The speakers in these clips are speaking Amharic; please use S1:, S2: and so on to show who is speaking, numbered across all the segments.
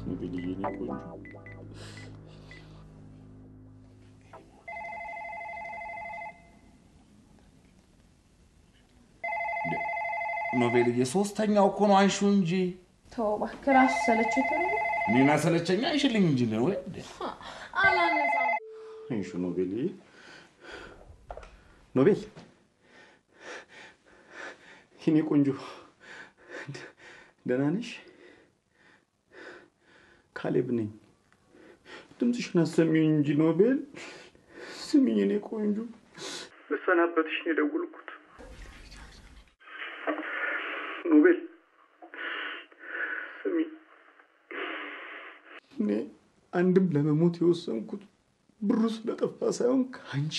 S1: ኖቤልዬ፣ የኔ ቆንጆ።
S2: ኖቤልዬ፣ ሶስተኛው እኮ ነው። አንሺው እንጂ።
S3: ተው እባክህ፣ ራሱ ሰለችቶ ነው።
S2: እኔን አሰለቸኛ? አንሺልኝ እንጂ ነው ወይ?
S3: አላነሳም።
S1: አንሺው ኖቤልዬ። ኖቤል የኔ ቆንጆ፣ ደህና ነሽ? ካሌብ ነኝ። ድምፅሽን አሰሚኝ እንጂ ኖቤል። ስሚኝ የኔ ቆንጆ፣ ልሰናበትሽ ነው የደወልኩት። ኖቤል ስሚ፣ እኔ አንድም ለመሞት የወሰንኩት ብሩ ስለጠፋ ሳይሆን ከአንቺ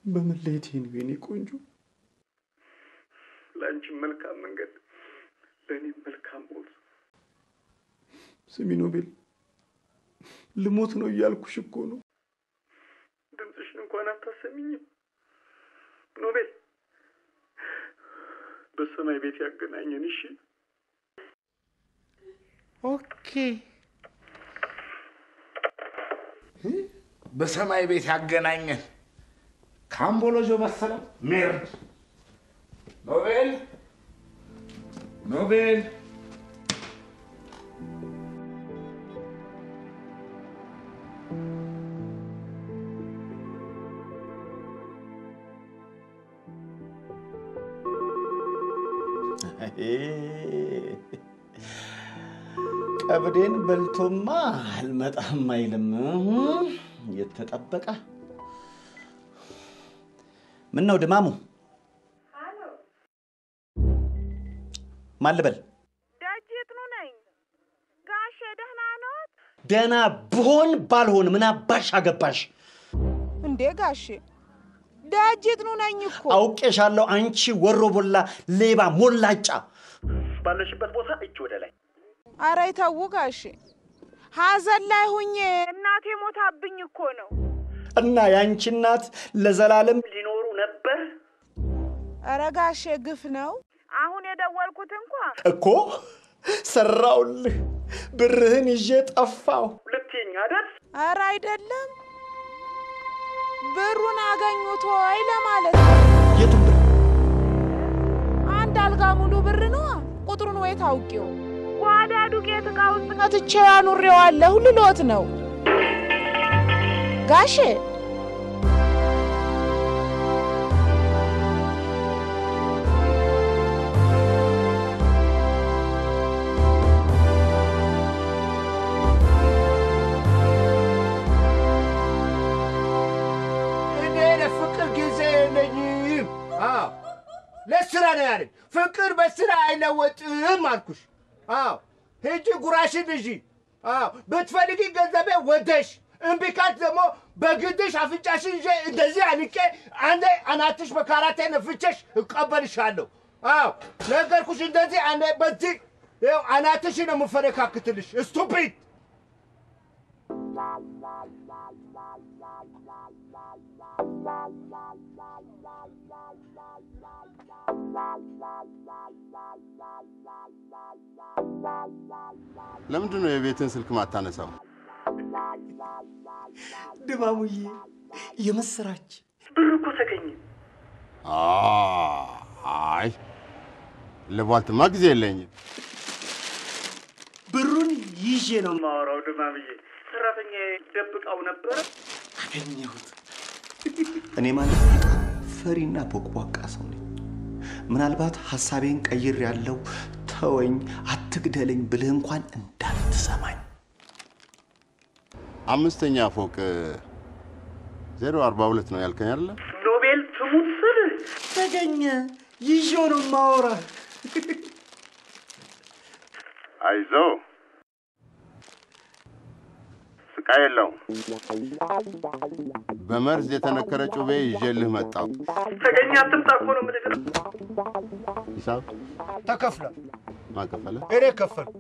S1: በመለየቴ ነው የኔ ቆንጆ። ለአንቺ መልካም መንገድ፣ ለእኔም መልካም ሞት። ስሚ ኖቤል፣ ልሞት ነው እያልኩሽ እኮ ነው። ድምፅሽን እንኳን አታሰሚኝም። ኖቤል፣ በሰማይ ቤት ያገናኘን። እሺ?
S2: Okay፣ በሰማይ ቤት ያገናኘን። ካምቦሎጆ መሰለ merde። ኖቤል፣ ኖቤል።
S4: ቀብዴን በልቶማ አልመጣም አይልም። የተጠበቀ ምን ነው ድማሙ? ማን ልበል?
S5: ደጅትኑ ነኝ። ጋሼ ደህና ነዎት?
S4: ደህና ብሆን ባልሆን ምን አባሽ አገባሽ?
S5: እንዴ ጋሼ፣ ደጅትኑ ነኝ እኮ።
S4: አውቄሻለሁ። አንቺ ወሮ ቦላ፣ ሌባ፣ ሞላጫ።
S6: ባለሽበት ቦታ እጅ ወደ ላይ።
S5: ኧረ ይተው ጋሼ፣ ሀዘን ላይ ሁኜ እናቴ ሞታብኝ እኮ ነው።
S4: እና ያንቺ እናት ለዘላለም
S6: ሊኖሩ ነበር?
S5: ኧረ ጋሼ ግፍ ነው። አሁን የደወልኩት እንኳ
S4: እኮ ሰራውልህ። ብርህን ይዤ ጠፋሁ።
S6: ልትይኝ አይደል?
S5: ኧረ አይደለም፣ ብሩን አገኙት ወይ ለማለት ነው።
S4: የቱን ብር?
S5: አንድ አልጋ ሙሉ ብር ነዋ። ቁጥሩን ወይ ታውቂው? ጓዳ ዱቄት ዕቃ ውስጥ ከትቼ አኑሬዋለሁ ልሎት ነው ጋሼ።
S7: እኔ ለፍቅር ጊዜ የለኝም። አዎ፣ ለስራ ነው ያለኝ። ፍቅር በስራ አይለወጥም አልኩሽ። አዎ፣ ሂጂ ጉራሽን ይዢ። አዎ፣ ብትፈልጊ ገንዘቤ ወደሽ፣ እምቢ ካልሽ ደግሞ በግድሽ አፍንጫሽን ይዤ እንደዚህ አንቄ አንዴ አናትሽ በካራቴ ነፍቼሽ እቀበልሻለሁ። አዎ፣ ነገርኩሽ። እንደዚህ አንዴ በዚህ ይኸው አናትሽን ነው የምፈነካክትልሽ። Stupid።
S8: ለምንድን ነው የቤትን ስልክ ማታነሳው?
S4: ድማሙዬ፣ የምስራች።
S6: ብር እኮ ተገኘ።
S8: አይ፣ ለቧልትማ ጊዜ የለኝም።
S4: ብሩን ይዤ ነው
S6: የማወራው ድማምዬ። ሰራተኛ ደብቃው ነበረ።
S4: አገኘሁት። እኔ ማለት በጣም ፈሪና ቦቅቧቃ ሰው ነኝ። ምናልባት ሀሳቤን ቀይር ያለው ተወኝ፣ አትግደለኝ ብልህ እንኳን እንዳትሰማኝ።
S8: አምስተኛ ፎቅ 042 ነው ያልከኝ አይደለ?
S6: ኖቤል ትሙት ስል
S4: ተገኘ። ይዤው ነው የማወራህ።
S8: አይዞህ፣ ስቃይ የለውም። በመርዝ የተነከረ ጩቤ ይዤልህ መጣሁ።
S6: ተገኘ አትምጣ እኮ ነው የምልህ።
S8: ሂሳብ
S7: ተከፍሏል።
S8: ማን ከፈለ?
S7: እኔ ከፈልኩ።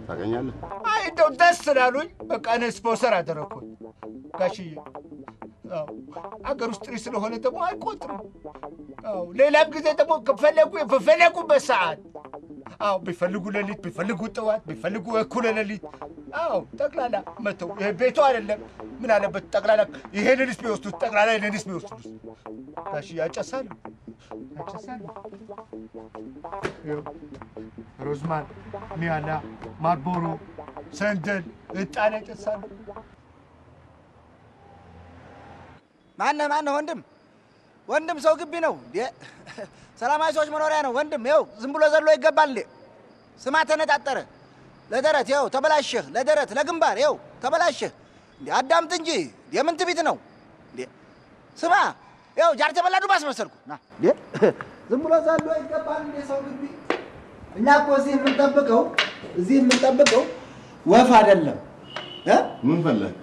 S8: ታገኛለህ።
S7: አይ፣ እንደው ደስ ስላሉኝ በቃ እኔ ስፖንሰር አደረግኩት ጋሽዬ። አዎ፣ አገር ውስጥ ጥሪ ስለሆነ ደግሞ አይቆጥርም። አዎ፣ ሌላም ጊዜ ደግሞ ከፈለጉ በፈለጉበት ሰዓት አዎ ቢፈልጉ ሌሊት፣ ቢፈልጉ ጠዋት፣ ቢፈልጉ እኩለ ሌሊት። አዎ ጠቅላላ መተው። ይሄ ቤቱ አይደለም። ምን አለበት ጠቅላላ ይሄንንስ ቢወስዱት፣ ጠቅላላ ይሄንንስ ቢወስዱት። ጋሽ ያጨሳሉ፣ ያጨሳሉ። ሮዝማን፣ ኒያላ፣ ማርቦሮ፣ ሰንደል፣ እጣን ያጨሳሉ።
S9: ማነህ ማነህ? ወንድም ወንድም፣ ሰው ግቢ ነው እንዴ? ሰላማዊ ሰዎች መኖሪያ ነው ወንድም። ይኸው ዝም ብሎ ዘሎ ይገባል እንዴ? ስማ፣ ተነጣጠረ ለደረት ይኸው ተበላሸህ፣ ለደረት ለግንባር ይኸው ተበላሸህ። እንዴ አዳምጥ እንጂ የምን ትቢት ነው እንዴ? ስማ፣ ይኸው ጃርተ በላ ዱባ አስመሰልኩ። ና እንዴ ዝም ብሎ ዘሎ ይገባል እንዴ ሰው ግቢ? እኛ እኮ እዚህ የምንጠብቀው ወፍ አይደለም።
S8: ምን ፈለግ?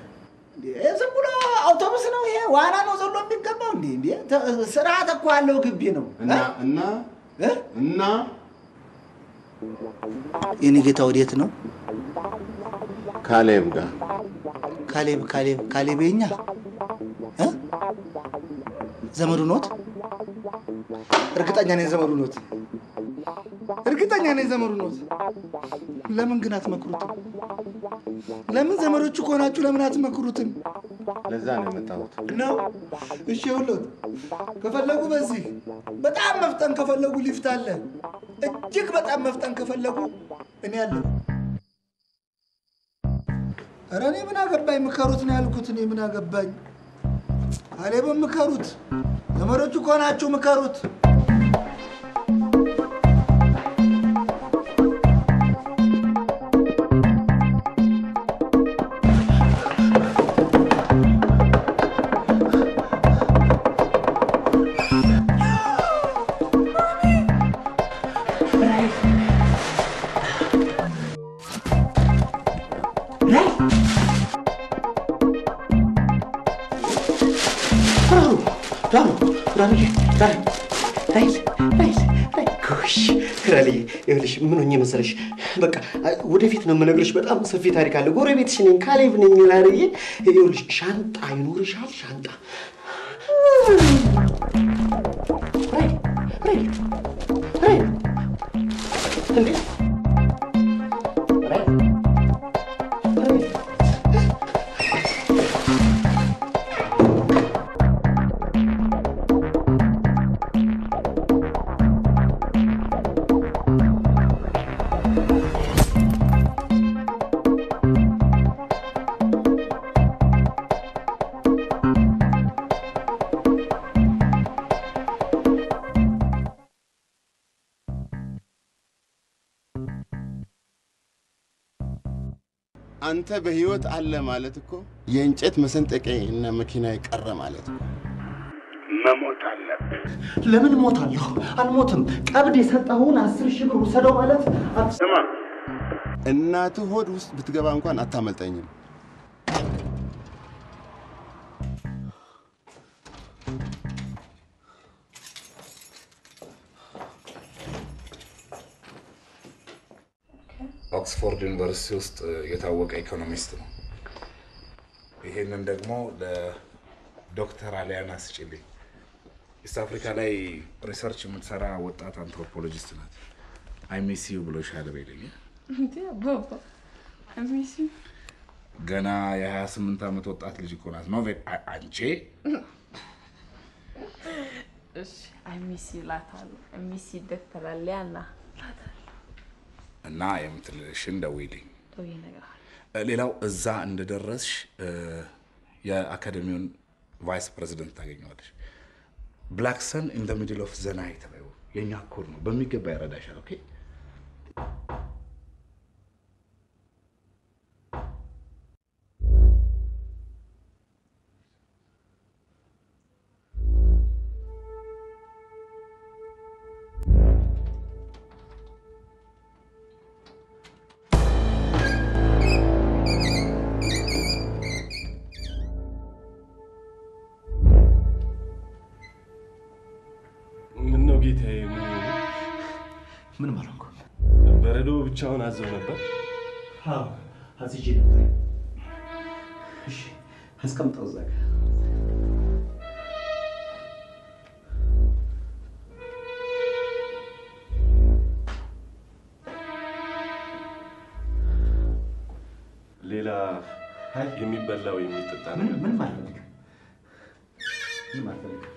S9: ዝም ብሎ አውቶቡስ ነው ይሄ ዋና ነው ዘሎ የሚገባው እንዴ? እንዴ ስርዓት እኮ ያለው ግቢ ነው።
S8: እና እና እና
S9: የኔ ጌታ ወዴት ነው?
S8: ካሌብ ጋር።
S9: ካሌብ ካሌብ ካሌብ የኛ ዘመዱ ኖት? እርግጠኛ ነኝ ዘመዱ ኖት። እርግጠኛ ነኝ ዘመዱ ኖት። ለምን ግን አትመክሩትም? ለምን ዘመዶቹ ከሆናችሁ ለምን አትመክሩትም?
S8: ለዛ ነው የመጣሁት።
S9: ነው እሺ፣ ይኸውልዎት ከፈለጉ በዚህ በጣም መፍጠን ከፈለጉ ሊፍት አለ። እጅግ በጣም መፍጠን ከፈለጉ እኔ አለሁ። ኧረ እኔ ምን አገባኝ? ምከሩት ነው ያልኩት። እኔ ምን አገባኝ? ካሌብን ምከሩት። ዘመዶቹ ከሆናችሁ ምከሩት።
S4: ይኸውልሽ ምን ሆኜ መሰለሽ፣ በቃ ወደፊት ነው የምነግርሽ። በጣም ሰፊ ታሪክ አለ። ጎረቤትሽ ነኝ፣ ካሌብ ነኝ። ላርዬ ይኸውልሽ ሻንጣ ይኖርሻል? ሻንጣ እንዴ
S8: አንተ በህይወት አለ ማለት እኮ የእንጨት መሰንጠቂያ እና መኪና የቀረ ማለት እኮ።
S6: መሞት አለብህ።
S4: ለምን ሞታለሁ? አልሞትም። ቀብድ የሰጠኸውን 10 ሺህ ብር ውሰደው ማለት
S6: ስማ፣
S8: እናትህ ሆድ ውስጥ ብትገባ እንኳን አታመልጠኝም።
S2: ኦክስፎርድ ዩኒቨርሲቲ ውስጥ የታወቀ ኢኮኖሚስት ነው። ይሄንን ደግሞ ለዶክተር አሊያና ስጪልኝ። East Africa ላይ research የምትሰራ ወጣት anthropologist ናት። I miss you ብሎሻል በይልኝ።
S3: እንዴ አባባ I miss you።
S2: ገና የ28 ዓመት ወጣት ልጅ እኮ ናት። ኖቬል አንቺ
S3: እሺ I miss you እላታለሁ። I miss you ዶክተር አሊያና እላታለሁ።
S2: እና የምትልሽን ደውይልኝ።
S3: ደውዬ እነግርሃለሁ።
S2: ሌላው እዛ እንደደረስሽ የአካደሚውን vice president ታገኘዋለሽ። Black sun in the middle of the night በይው። የኛ ኮድ ነው፣ በሚገባ ይረዳሻል። Okay
S4: ምን ማለት ነው?
S10: በረዶ ብቻውን አዘው ነበር?
S4: አዎ አዝዤ ነበር። እሺ አስቀምጠው እዛ ጋር።
S10: ሌላ የሚበላው የሚጠጣ ነገር?
S4: ምንም አልፈልግም፣ ምንም አልፈልግም።